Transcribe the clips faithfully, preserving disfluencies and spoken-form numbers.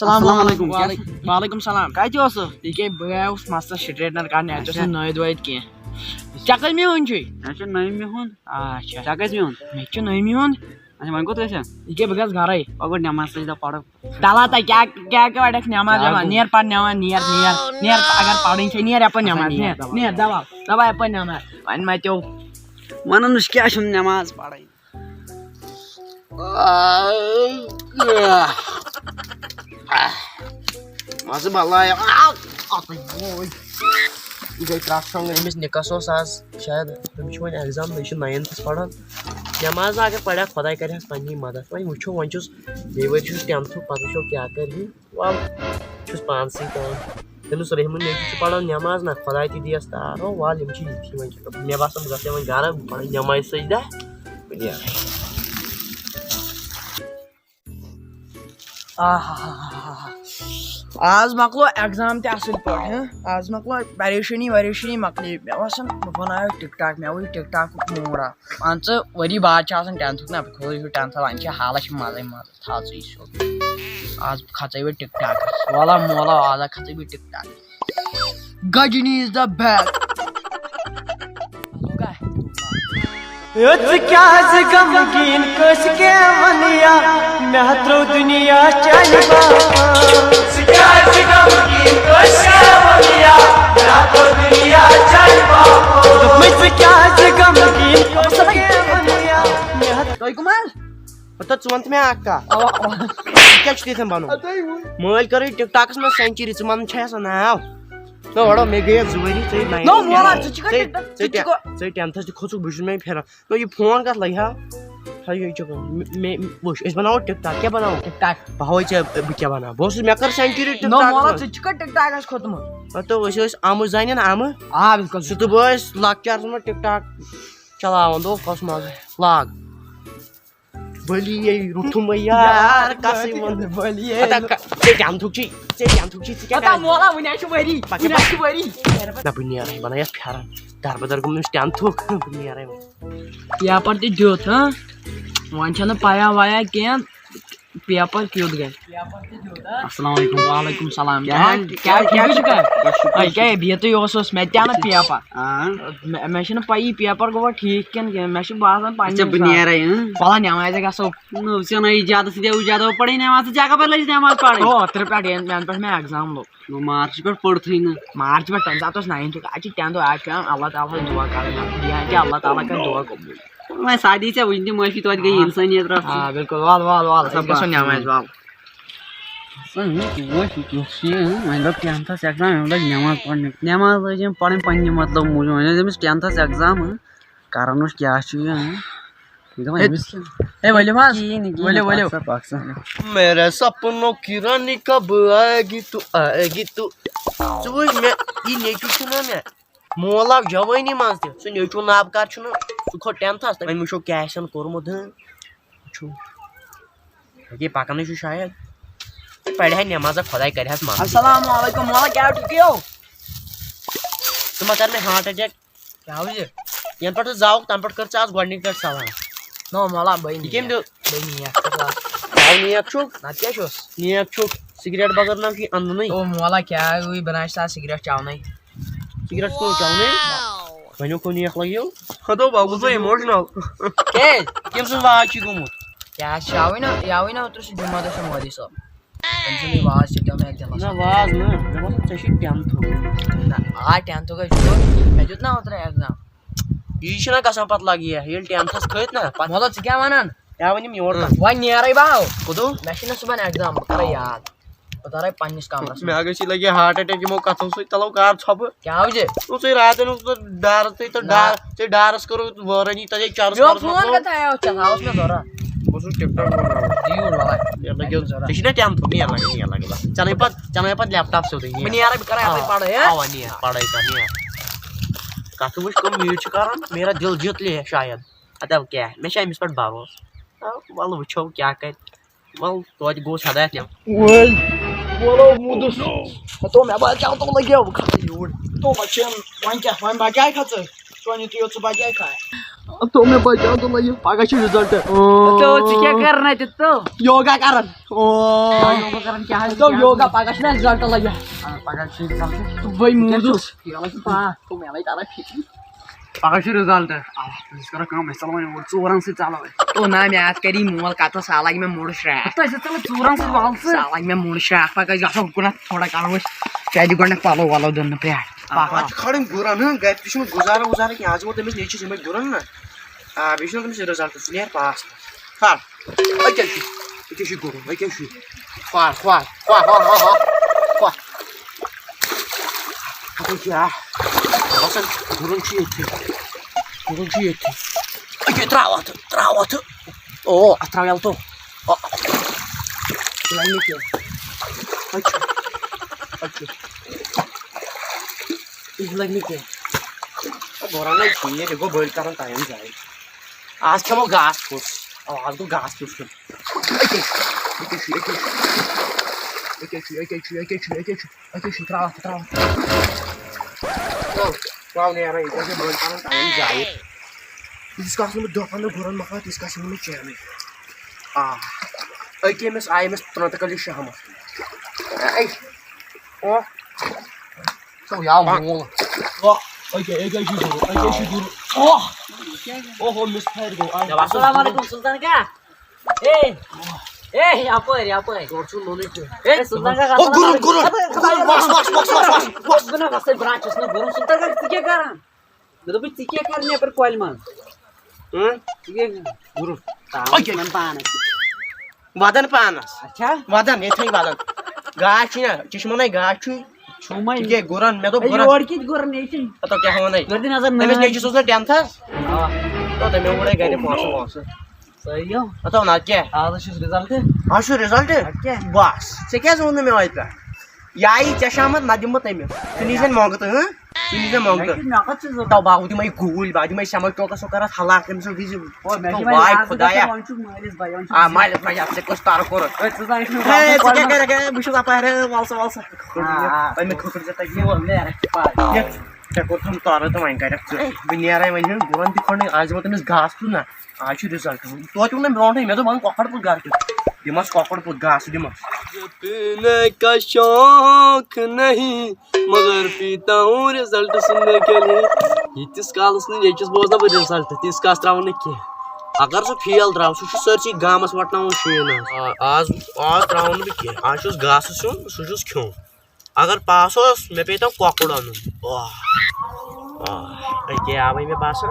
السلام السلام علیکم۔ علیکم۔ وعلیکم، وعلیکم السلام۔ کتہِ اوسُکھ؟ یہِ کیٛاہ، بہٕ گٔیوس مستس سٹریٹنر کرنہِ، اتہِ اوس اچھا۔ نہٕ نٲدۍ وٲدۍ کینٛہہ۔ ژےٚ کٔژمہِ ہُنٛد چھُے؟ مےٚ چھُ نٔیمہِ ہُنٛد۔ اچھا۔ ژےٚ کٔژمہِ ہُنٛد؟ مےٚ تہِ چھُ نٔیمہِ ہُنٛد۔ اچھا، وۄنۍ کوٚت گژھِ؟ یہِ کیٛاہ، بہٕ گژھٕ گرے۔ وۄنۍ گوٚو نٮ۪ماز سجدہ پرو۔ دلا تا کیٛاہ، کیٛاہ، کیٛاہ پرکھ نٮ۪ماز کیٛاہ وٮ۪ماز؟ گوٚو؟ نیر پر نٮ۪ماز، نیر، نیر، نیر، اگر پرٕنۍ چھے، نیر یپٲرۍ نٮ۪ماز، اچھا، نیر، نیر دوا۔ نیر، دوا، دوا یپٲرۍ نٮ۪ماز۔ وۄنۍ ما تیو۔ ونان نہٕ کیٛاہ چھُم نٮ۪ماز پرٕنۍ۔ مزٕ بلایا۔ یہِ گٔے ترٛٹھ شۄنٛگٕنۍ۔ أمِس نِکَس اوس آز شاید، أمِس چھُ وۄنۍ ایٚگزام، یہِ چھُ ناینتھَس پَران۔ نٮ۪ماز اگر پَرِ ہا، خۄداے کَرِ ہَس پنٛنی مدد۔ وۄنۍ وٕچھو، وۄنۍ چھُس بیٚیہِ ؤرۍ چھُس ٹٮ۪نتھُک، پَتہٕ وٕچھو کیٛاہ کَرِ۔ وَل، چھُس پانسٕے تام۔ تٔمِس رحیمُن نیٚچوٗ چھُ پَران نٮ۪ماز، نہ خۄداے تہِ دِیَس تار۔ وَل، یِم چھِ یِتھی وۄنۍ۔ مےٚ باسان، بہٕ گژھٕ وۄنۍ گَرٕ، بہٕ پَرٕ نٮ۪مازِ سجدہ، بہٕ نیرٕ۔ آہا۔ آز مۄکلو ایٚگزام تہِ اَصٕل پٲٹھۍ، ہہ؟ آز مۄکلو پریشٲنی وریشٲنی مۄکلے۔ مےٚ باسان، بہٕ بَناوٕ ٹِک ٹاک، مےٚ وٕچھ ٹِک ٹاکُک موڈ اَکھ۔ مان ژٕ، ؤری بعد چھُ آسان ٹٮ۪نتھُک نہ، بہٕ کھولہٕ یہِ ٹٮ۪نتھَس، وۄنۍ چھِ حالَس چھِ مَزَے مَزٕ۔ تھاو ژٕ یہِ سیوٚد۔ آز کھژے بہٕ ٹِک ٹاکَس۔ وَلا مولا، آز کھژے بہٕ ٹِک ٹاکَس۔ Ghajini is the best۔ ژٕ کیٛازِ غمگیٖن کٲنٛسہِ کیٛاہ وَنہٕ یا؟ مےٚ ہا ترٛوو دُنیا چانہِ باپتھ۔ ژٕ کیٛازِ غمگیٖن کٲنٛسہِ کیٛاہ وَنہٕ یا؟ مےٚ ہا ترٛوو دُنیا چانہِ باپتھ۔ دوٚپمَے، ژٕ کیٛازِ غمگیٖن کٲنٛسہِ کیٛاہ وَنہٕ یا؟ مےٚ ہا تۄہہِ کٕم حظ؟ مطلب، ژٕ وَن تہٕ مےٚ اَکھ کَتھ۔ اَوا، اَوا۔ ژٕ کیٛاہ چھُ تِتھَن بَنُن؟ اَدٕ وۄنۍ۔ مٲلۍ کٔرٕے ٹِک ٹاکَس منٛز سٮ۪نچُری، ژٕ وَن چھےٚ سا ناو؟ نہ، وَڑو، مےٚ گٔیَس زٕ ؤری، ژٕے ناین۔ نہ، وَلہٕ، ژٕ چھُکھ ژٕے، ٹِک ٹاک، ژٕے ژٕ چھُکھ ٹٮ۪-، ژٕے ٹٮ۪نتھَس تہِ کھوٚتُکھ، بہٕ چھُس مےٚ پھیران۔ نہ، یہِ فون کَتھ لَگہِ ہا؟ ہا، یہِ چھُ مےٚ، مےٚ وٕچھ، أسۍ بَناوو ٹِک ٹاک، کیٛاہ بَناوو؟ Tick talk. بہٕ ہاوَے ژےٚ بہٕ کیٛاہ بَناوٕ۔ بہٕ اوسُس، مےٚ کٔر سٮ۪نچُری ٹِک نہ، ٹاکَس وَلہٕ، منٛز۔ ژٕ چھُکھ ٹِک ٹاکَس کھوٚتمُت؟ نہ، تہٕ أسۍ ٲسۍ اَمہٕ زَنٮ۪ن اَمہٕ۔ آ، بِلکُل۔ سُہ تہٕ بہٕ ٲسۍ لۄکچارَس منٛز ٹِک ٹاک چلاوان، دوٚپ کۄس مَزٕ لاگ۔ بٔلی یے روٚتھُم یار، یار، کَسٕے وَنہٕ۔ بٔلی یے۔ پَتہ کا-، ژےٚ ٹٮ۪نتھُک چھی، ژےٚ ٹٮ۪نتھُک چھی، ژٕ کیٛاہ پَتہ کَرَکھ؟ مولا، وٕنہِ حظ چھُ ؤری، پَکھ وٕنہِ حظ چھُ ؤری۔ نہ، بہٕ نیرٕ، بہٕ اَنہٕ یَتھ پھٮ۪رَن۔ دَربٕدَر گوٚمُت أمِس ٹٮ۪نتھُک، بہٕ نیرٕ وۄنۍ۔ پیپَر تہِ دیُت، ہاں؟ وۄنۍ چھَنہٕ پَیا وَیا کینٛہہ، پیپَر کیُتھ گژھِ۔ السلام علیکم۔ وعلیکم السلام۔ کیٛاہ حال؟ کیٛاہ، کیٛاہ، ٹھیٖکٕے چھُکھا؟ شُکر، شُکر۔ ہے، کیٛاہ، بِہتٕے اوسُس، مےٚ تہِ آو نہٕ پیپر۔ آ۔ مےٚ، مےٚ چھُنہٕ پَیی پیپر گوٚوا ٹھیٖک کِنہٕ کینٛہہ، مےٚ چھُ باسان پننہِ اچھا، بہٕ حساب۔ نیرے، اۭں۔ وَلہٕ نٮ۪مازِ گژھو۔ نو، ژےٚ نَے اِجازت دِیو، اِجازت پَرٕے نٮ۪ماز، ژٕ کیٛاہ کَپٲرۍ لٔجِس نٮ۪ماز پَرٕنۍ؟ او، اوترٕ پٮ۪ٹھ، یَنہٕ، یَنہٕ پٮ۪ٹھ مےٚ ایگزام لوٚگ۔ نو، مارچہِ پٮ۪ٹھ پوٚرتھٕے نہٕ۔ مارچہِ پٮ۪ٹھ، تَمہِ ساتہٕ اوس ناینتھُک، اَتہِ چھِ ٹٮ۪نتھُک، اَتہِ چھُ پٮ۪وان اللہ تعالیٰ ہَس دُعا کَرٕنۍ، یہِ ہا کہِ اللہ تعالیٰ کَرِ دُعا قبوٗل۔ وۄنۍ سادی ژےٚ وٕنہِ تہِ معٲفی، توتہِ گٔے آ۔ اِنسٲنیت رَژھ۔ آ، بِلکُل، وَل، وَل، وَل، أسۍ سَمکھو گژھو نٮ۪مازِ، وَل۔ سا، ہُہ، یہِ کیُتھ چھُ یہِ، ہُہ؟ وۄنۍ لوٚگ ٹٮ۪نتھَس ایگزام، أمۍ لٔج نٮ۪ماز پَرنہِ۔ نٮ۪ماز لٔج أمۍ پَرٕنۍ پنٛنہِ مطلب موٗجوٗب، وۄنۍ ٲس أمِس ٹٮ۪نتھَس ایگزام، ہُہ؟ کَرَن اوس کیٛاہ چھُ یہِ، ہُہ؟ یہِ گوٚو ہے، أمِس۔ ہے، ؤلِو حظ۔ کِہیٖنۍ نہٕ، کِہیٖنۍ ؤلِو، نہٕ، ؤلِو۔ پَکھ سا، پَکھ سا۔ میرے سپنوں کی رانی کب آئے گی تو، آئے گی تو۔ ژٕ وٕچھ مےٚ، یہِ نیٚچوٗ چھُنہ مےٚ، مول آو جوٲنی منٛز تہِ۔ سُہ نیٚچوٗ نابکار چھُنہٕ، سُہ کھوٚت ٹٮ۪نتھَس تہٕ وۄنۍ وٕچھو کیٛاہ آسن کوٚرمُت، ہُہ؟ وٕچھو۔ یہِ پَکَنٕے چھُ شاید۔ پَرِ ہا نٮ۪مازا، خۄداے کَرِ ہَس معاف۔ السلام علیکم، مولا، کیٛاہ ٹھیٖکٕے ہو؟ ژٕ ما کَر مےٚ ہارٹ اٹیک؟ کیٛاہ حظ یہِ؟ یَنہٕ پٮ۪ٹھ ژٕ زاوُکھ، تَنہٕ پٮ۪ٹھ کٔر ژےٚ آز گۄڈٕنِکۍ لَٹہِ سلام۔ نو مولا، بٔے یہِ کٔمۍ نیک۔ دیُت؟ بٔے نیک چھُس آز۔ کیٛاہ نیک چھُکھ؟ نَتہٕ کیٛاہ چھُس؟ نیک چھُکھ۔ سِگریٹ بغٲر نہ چھُے اَنٛدنٕے۔ او مولا، کیٛاہ گوٚو؟ بہٕ نہ چھُس آز سِگریٹ چاونَے۔ سِگریٹ چھُکھ نہٕ چاونَے؟ وۄنۍ اوس نیک لَگیو۔ ہتو بابو، ژٕ emotional۔ کیٛازِ؟ کٔمۍ سُنٛد واز چھُے گوٚمُت؟ کیٛاہ آسہِ چاوٕنۍ نا، یاوٕنۍ نا اوترٕ سُہ جُمعہ دۄہ سُہ مولوی صٲب۔ تٔمۍ سُنٛدُے واز چھُ تِم اَتہِ دِلَس نہ، منٛز۔ واز نہٕ۔ مےٚ باسان، ژےٚ چھُے ٹٮ۪نتھُک۔ نہ، آ، ٹٮ۪نتھُک ہے چھُ۔ مےٚ دیُت نہ اوترٕ ایگزام۔ یی چھُنہ گژھان پَتہٕ لگہِ یہِ، ییٚلہِ ٹٮ۪نتھَس کھٔتۍ نہ، پَتہٕ مطلب، ژٕ کیٛاہ وَنان؟ کیٛاہ وَنِم یورٕ اۭں۔ تَتھ؟ وۄنۍ نیرَے بہٕ، آو۔ کوٚدُو؟ مےٚ چھِنہ صُبحن ایگزام، بہٕ کَرَے یاد۔ بہٕ تَرَے پنٛنِس کَمرَس منٛز۔ مےٚ اگر ژےٚ لگہِ ہارٹ اٹیک، یِمو کَتھو سۭتۍ تَلو کار ژھۄپہٕ۔ کیٛاہ حظ؟ نہ، ژےٚ راتَن اوس ژٕ ڈارَس سۭتۍ تہٕ نہ۔ ڈار-، ژےٚ ڈارَس کٔرٕو وٲرٲنی، تَتہِ چَرٕس میون کَرَس فون منٛز۔ کَتہِ آیو؟ ژےٚ تھاوُس مےٚ ضوٚرَتھ۔ بہٕ اوسُس ٹِک ٹاک بَناوان۔ یہِ لَگیو، ژےٚ چھُنہ ٹٮ۪نتھُک، نیر لَگہِ، نیر لَگہِ۔ ژےٚ نَے پَتہٕ، ژےٚ نَے پَتہٕ لیپ ٹاپ سیوٚدُے، نیر۔ بہٕ نیرَے، بہٕ کَرَے اَپٲرۍ اَوا، پَرٕ، ہہ؟ اَوا، نیر، پَرَے کَر، نیر۔ کَتھ وٕچھ کَم میٖٹھۍ چھِ کَران، میرا دِل جیت لیا شاید۔ اَدٕ کیٛاہ، مےٚ چھِ أمِس پٮ۪ٹھ بھروسہٕ۔ آ، وَلہٕ وٕچھو کیٛاہ کَرِ۔ وَلہٕ توتہِ گوٚوُس ہدایت نِم۔ وٲلۍ، وولو موٗدُس۔ ہَتو مےٚ باسیٛاو تو لَگیو، بہٕ کھَسَے یوٗرۍ۔ تو بَچَن، وۄنۍ کیٛاہ، وۄنۍ بَجاے کھا ژٕ؟ سونہِ تُے یوت ژٕ بَجاے کھا؟ تو مےٚ بچاو تہٕ لگہِ پگاہ چھُ result۔ تو ژٕ کیٛاہ کران اَتہِ تو؟ Yoga کران۔ او۔ Yoga کران کیٛاہ حظ؟ تو yoga پگاہ چھُ نا result لگہِ۔ آ، پگاہ چھُ result۔ بھائی موٗدُس۔ یہِ حظ چھُ پاس۔ تو مےٚ لگہِ تران فِکرِ۔ پگاہ چھُ result۔ آ، أسۍ کرو کٲم، أسۍ ژلو وۄنۍ اور، ژورن سۭتۍ ژلو أسۍ۔ او نا، مےٚ اتھ کری مول کتھ، سہل لگہِ مےٚ موٚڑ شراکھ۔ تۄہہِ سۭتۍ ژلو ژورن سۭتۍ، وَل ژٕ۔ سہل لگہِ مےٚ موٚڑ شراکھ، پگاہ أسۍ گژھو گُنتھ تھوڑا کرو أسۍ، کیٛازِ گۄڈٕنیتھ پلو ولو دِنہٕ پٮ۪ٹھ۔ آ، پتہٕ چھِ کھالٕنۍ گُرن، ہٕنٛہ، گرِ تہِ چھُنہٕ گُزارٕ وُزارٕ کینٛہہ۔ آز یِمو تٔمِس نیٚچوِس یِمے گُرن نہ۔ آ، بیٚیہِ چھُنہ تٔمِس result، سُہ نیرِ پاس۔ کھال۔ أکیٛاہ چھُ، أکیٛاہ چھُ گُرُن، أکیٛاہ چھُ۔ کھال، کھال، کھال، کھال، کھال، کھال۔ اَپٲرۍ چھُ، آ، باسان گُرُن چھُ ییٚتہِ۔ گُرُن چھُ ییٚتہِ۔ أکیٛاہ ترٛاو اَتھ، ترٛاو اَتھ۔ او، اَتھ ترٛاو یَلہٕ تو۔ او۔ یہِ لَگہِ نہٕ کینٛہہ۔ اَتہِ چھُ۔ اَتہِ چھُ۔ یہِ لَگہِ نہٕ کینٛہہ۔ اے، بہٕ رَنَے ژیٖرۍ، یہِ گوٚو بٔلۍ کَرُن time ضایع۔ آز کھٮ۪مو گاسہٕ پھوٚس۔ اَوا، آز گوٚو گاسہٕ پھوٚس کھیوٚن۔ أکے چھُ، أکے چھُ، أکے چھُ۔ أکے چھُ، أکے چھُ، أکے چھُ، أکے چھُ۔ أکے چھُ، ترٛاو اَتھ، ترٛاو اَتھ۔ ترٛاو، ترٛاو نیران، یہِ گوٚو بٔلۍ کَرُن time ضایع۔ ییٖتِس کالَس نہٕ بہٕ دَہ پنٛداہ گُرَن مۄکلاو، تیٖتِس کالَس یِمَن نہٕ چینٕے۔ آ، أکے أمِس آیہِ أمِس ترٛٲنٛتہٕ کَلہِ شہمَتھ۔ اے، او۔ تو یاو مول۔ او، أکے، أکے چھُ گُرُن، أکے چھُ گُرُن۔ او۔ اوہو، misfire گوٚو۔ آ۔ السلام علیکم، سلطان کا۔ اے، اے، یپٲرۍ، یپٲرۍ۔ تورٕ چھُنہٕ نوٚنُے کینٛہہ۔ اے، سلطان کا۔ او، گُرُن، گُرُن۔ گُرُن، وَس، وَس، وَس، وَس، وَس، وَس۔ بہٕ نہ وَسَے، بہٕ نہ چھُس نہٕ گُرُن۔ سلطان کا، ژٕ کیٛاہ کران؟ مےٚ دوٚپُے، ژٕ کیٛاہ کران یَپٲرۍ کۄلہِ منٛز؟ ہٕنٛہ؟ ژٕ کیٛاہ گُرُن؟ تام أکے۔ وَنان پانَس۔ وَدَن پانَس۔ اچھا۔ وَدَن، ییٚتھٕے وَدَن۔ گاش چھُے نا، چشمَنے گاش چھُے۔ چھُمَے۔ یہِ کیٛاہ گُرَن؟ مےٚ دوٚپ ہے، گُرَن۔ یورٕ کِتھ گُرَن ییٚتہِ؟ پَتہٕ کیٛاہ وَنَے؟ گۄڈٕ دِ نظر أمِس نٲنۍ۔ نیٚچوِس اوس نہ tenth-س۔ آ۔ تہٕ تٔمۍ ووٚنُے گَرِ پونٛسہٕ وونٛسہٕ۔ صحیح۔ ہتو نتہٕ کیٛاہ؟ آز چھُس result۔ آز چھُ result؟ اَدٕ کیٛاہ؟ بس۔ ژےٚ کیٛازِ ووٚن نہٕ مےٚ وۄنۍ پٮ۪ٹھ؟ یہِ آیی ژےٚ شامت، نتہٕ دِمہٕ بہٕ تٔمِس۔ ژٕ نیٖزٮ۪ن مۄنٛگہٕ تہٕ، ہٕنٛہ؟ ژٕ نیٖزٮ۪ن مۄنٛگہٕ مےٚ تہٕ۔ کیٛاہ، مےٚ کتھ چھِ ضروٗرت؟ تو بہٕ ہاوٕ تِمے گوٗلۍ، بہٕ ہاوٕ تِمے سٮ۪مَٹھ چوکس، سُہ کَرَس ہلاک تٔمۍ سٕنٛز وِزِ۔ او، مےٚ تو چھِ وۄنۍ واے آز خۄدایا۔ گژھُن، وۄنۍ چھُ مٲلِس بھاے، وۄنۍ چھُ آ، مٲلِس بھاے، ژےٚ کُس تارٕ کوٚرُتھ؟ ہے، ژٕ زانکھ نہٕ ہے، ژٕ کیٛاہ کَرَکھ؟ بہٕ چھُس اَپارِ، وَل سا، وَل سا۔ آ، آ۔ وۄنۍ مےٚ کھٔکھٕر ژےٚ تَتہِ۔ وۄل نیرَکھ ژٕ پَتہٕ۔ یہِ، ژےٚ کوٚرتھَم تارٕ تہٕ وۄنۍ کَرَکھ ژٕ۔ ہے۔ بہٕ نیرَے وۄنۍ، ہیوٚن، بہٕ وَنہٕ تہِ کھۄڈٕے، آز دِمو تٔمِس گاسہٕ تُل نہ۔ آز چھُ result۔ توتہِ ووٚن مےٚ برونٛٹھٕے، مےٚ دوٚپ وۄنۍ کۄکَر پوٗت گرٕ کیُتھ۔ دِمَس کۄکَر پوٗت گاسہٕ دِمَس۔ پینے کا شوق نہیں، مگر پیتا ہوں result سننے کے لیے۔ ییٖتِس کالَس نہٕ نیٚچوِس بوزناو بہٕ result، تیٖتِس کالَس ترٛاوَن نہٕ کینٛہہ۔ اگر سُہ fail درٛاو، سُہ چھُ سٲرسٕے گامَس وَٹناوُن شیٖن حظ۔ آ، آز، آز ترٛاوَن نہٕ بہٕ کینٛہہ۔ آز چھُس گاسہٕ سیُن، سُہ چھُس کھیوٚن۔ اگر pass اوس، مےٚ پیٚیہِ تو کۄکُر اَنُن۔ واہ، واہ، أکے آوٕے مےٚ باسان۔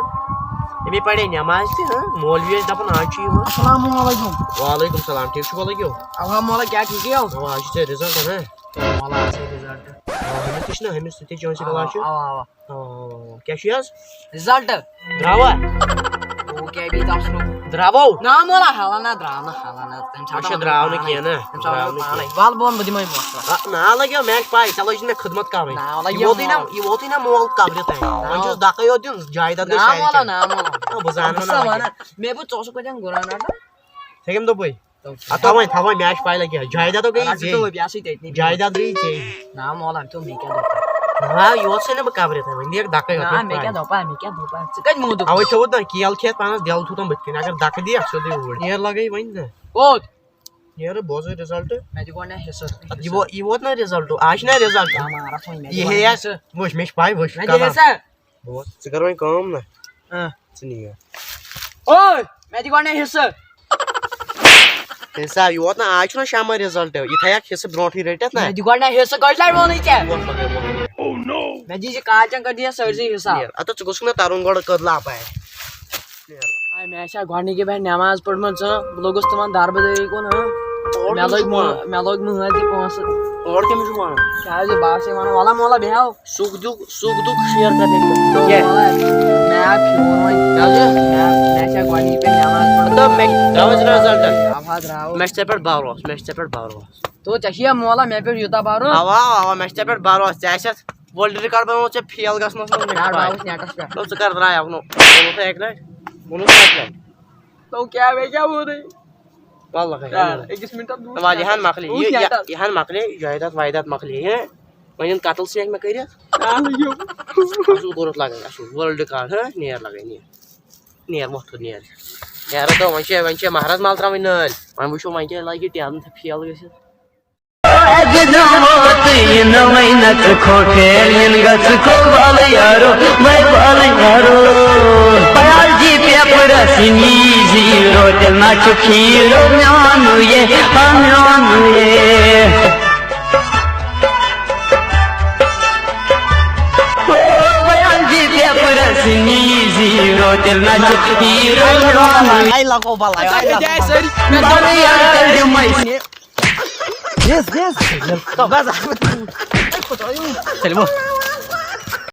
أمۍ پَرے نٮ۪ماز تہِ، ہاں؟ مولوی ٲسۍ دَپان، آز چھُ یِوان۔ السلام علیکم۔ وعلیکم السلام، ٹھیٖک چھُکھا لگیو؟ الحمدللہ، کیٛاہ ٹھیٖکٕے ہو؟ اَوا، آز چھُ ژےٚ result، ہاں؟ وَلہٕ، آز چھُ result۔ آ، ہُمِس تہِ چھُنہ، ہُمِس تہِ چٲنسٕے اَوا، class چھُ۔ اَوا، اَوا۔ آ، کیٛاہ چھُ یہِ حظ؟ Result۔ درٛاوا؟ او، کیٛاہ بیٚیہِ تَتھ سُہ؟ درٛاوو؟ نا مولا، حالا نا، درٛاو نہٕ، حالا نا، تَمہِ ساتہٕ اچھا، آو نہٕ درٛاو نہٕ پانے۔ کینٛہہ نا؟ تَمہِ ساتہٕ آو نہٕ درٛاو نہٕ پانے۔ کینٛہہ۔ وَلہٕ بہٕ وَنہٕ، بہٕ دِمے مۄخصر۔ آ، نا لَگیو، مےٚ چھِ پَے، ژےٚ لٔج نہٕ مےٚ خدمت کَرٕنۍ۔ نا، لَگیو یہِ ووتُے نا، مۄخصر۔ یہِ ووتُے نا مول قبرِ تام۔ نا۔ وۄنۍ چھُس دَکَے یوت دیُن، جایداد گژھِ نا سارِ مولا، کینٛہہ۔ نا مولا۔ آ، بہٕ زانہٕ بہٕ چھُسا نہٕ وَنان، مےٚ بوٗز ژٕ اوسُکھ وۄنۍ گُران رَٹان۔ ژےٚ کٔمۍ دوٚپُے؟ تو آ، تھاوَے، تھاوَے، مےٚ چھِ پَے لَگہِ ہا۔ جایداد گٔیے اَتھ چھِ ژےٚ۔ دٲبۍ، یہِ ہسا یہِ تٔتنٕے۔ جایداد گٔیے ژےٚ۔ نا مولا، تو مےٚ کیٛاہ دوٚپ؟ نا، یوت چھَے نہٕ بہٕ قبرِ تام، وۄنۍ دِیَکھ دَکَے یوت، نا، مےٚ مےٚ چھِ پَے۔ کیٛاہ دوٚپا، مےٚ کیٛاہ دوٚپا؟ ژٕ کَتہِ موٗدُکھ؟ اَوَے تھوٚوُتھ نا کیل کھٮ۪تھ پانَس دٮ۪ل تھوٚوتھ بٕتھِ کَنہِ، اگر دَکہٕ دِیَکھ سیوٚدُے اوٗرۍ۔ نیر لَگَے وۄنۍ نا۔ کوٚت؟ نیر بوزُے result۔ مےٚ دِ گۄڈٕ نا حِصہٕ۔ اَدٕ یہِ وو-، یہِ ووت نا result؟ آز چھُ نا result؟ نا، مارَس وۄنۍ، مےٚ دِ یہِ گۄڈٕ ہے نا یا-، حِصہٕ۔ وٕچھ، مےٚ چھِ پَے، وٕچھ، مےٚ دِ کَلام۔ حِصہٕ۔ بوز، ژٕ کر وۄنۍ کٲم نا۔ آ۔ ژٕ نیر۔ اوے، مےٚ دِ گۄڈٕ حصہٕ۔ حصہٕ، یوت نا آز چھُنہ شامن result، یہِ تھایکھ حصہٕ برونٹھٕے رٔٹِتھ نا۔ مےٚ دِ گۄڈٕ حصہٕ، کٔژِ لٹہِ ووٚنُے ژےٚ؟ ووت مگر، ووت۔ مےٚ دِ یہِ کالچن کٔرۍ دِ یہِ سٲرسٕے حساب۔ نیر۔ اَدٕ ژٕ گوٚژھُکھ نا ترُن گۄڈٕ کٔدلہٕ اپارِ۔ نیر۔ آے، مےٚ چھا گۄڈنِکہِ پٮ۪ٹھ نٮ۪ماز پٔرمٕژ، ژٕ، بہٕ لوٚگُس تِمن دربہٕ دٲری کُن، ہاں۔ اور مےٚ کٔمِس لوٚگ چھُکھ مٲ-، وَنان؟ مےٚ لوٚگ مٲلۍ تہِ پونٛسہٕ۔ اور کٔمِس چھُکھ وَنان؟ کیٛازِ بہٕ ہسا وَنہٕ، وَلہ مولہ بیٚہو۔ سُکھ دیُک، سُکھ دیُک share کرنے کا۔ کیٛاہ؟ مےٚ آو فون وۄنۍ۔ کیٛازِ؟ مےٚ، مےٚ چھےٚ گۄڈٕنِچ پٮ۪ٹھ نٮ۪ماز پٔرمٕژ۔ مطلب، مےٚ درٛاوُس result۔ اَوا، درٛاو۔ مےٚ چھِ ژےٚ پٮ۪ٹھ بھروسہٕ، مےٚ چھِ ژےٚ پٮ۪ٹھ بھروسہٕ۔ تو ژےٚ چھُیا مولہ مےٚ پٮ۪ٹھ یوٗتاہ بھروسہٕ؟ اَوا، اَوا، مےٚ چھِ ژےٚ پٮ۪ٹھ بھروسہٕ۔ ژےٚ آسہِ اَتھ world record بنومُت ژےٚ fail گژھنَس منٛز، مےٚ چھِ یار، پَے۔ بہٕ آوُس netس پٮ۪ٹھ۔ تو ژٕ کر درٛاے اَپنو، ووٚنُتھ اَکہِ لَٹہِ، ووٚنُتھ اَکہِ لَٹہِ۔ تو کیٛاہ، مےٚ کیٛاہ ووٚنُے؟ وَلہٕ ہے، یار، اَمہِ أکِس مِنٹَس دُر۔ وَلہٕ، یہِ ہَن مۄکلے، ووٚنُتھ یہِ، یہِ، netس۔ یہِ ہَن مۄکلے، جایداد وایداد مۄکلے، ہہ؟ وۄنۍ یِن قتل سیکھ مےٚ کٔرِتھ۔ اَہَن، یِم۔ اَصٕل کوٚرُتھ لگٲے، اَصٕل، world record، ہہ؟ نیر لگٲے، نیر۔ نیر مۄٹھُر نیر۔ یارو دوٚپ وۄنۍ چھِ، وۄنۍ چھِ مہراز مال ترٛاوٕنۍ نٲلۍ، وۄنۍ وٕچھو وۄنۍ کیٛاہ لگہِ ٹٮ۪ن تہٕ فیل گٔژھِتھ۔ اَتہِ دِمو تہٕ یِنہٕ وۄنۍ نَژٕ کھو پھیرِن گژھٕ کھو وَلہٕ یارو، وَے وَلہٕ یارو۔ پیال جی پیپرَس نی زیٖرو تہِ نَچُک ہیٖرو میون یے، ہا میون یے۔ او پیال جی پیپرَس نی زیٖرو تہِ نَچُک ہیٖرو میون یے۔ آی لگو بلاے، آی لگو۔ بَلہٕ یارو یِمَے۔ Yes, yes. Salimu.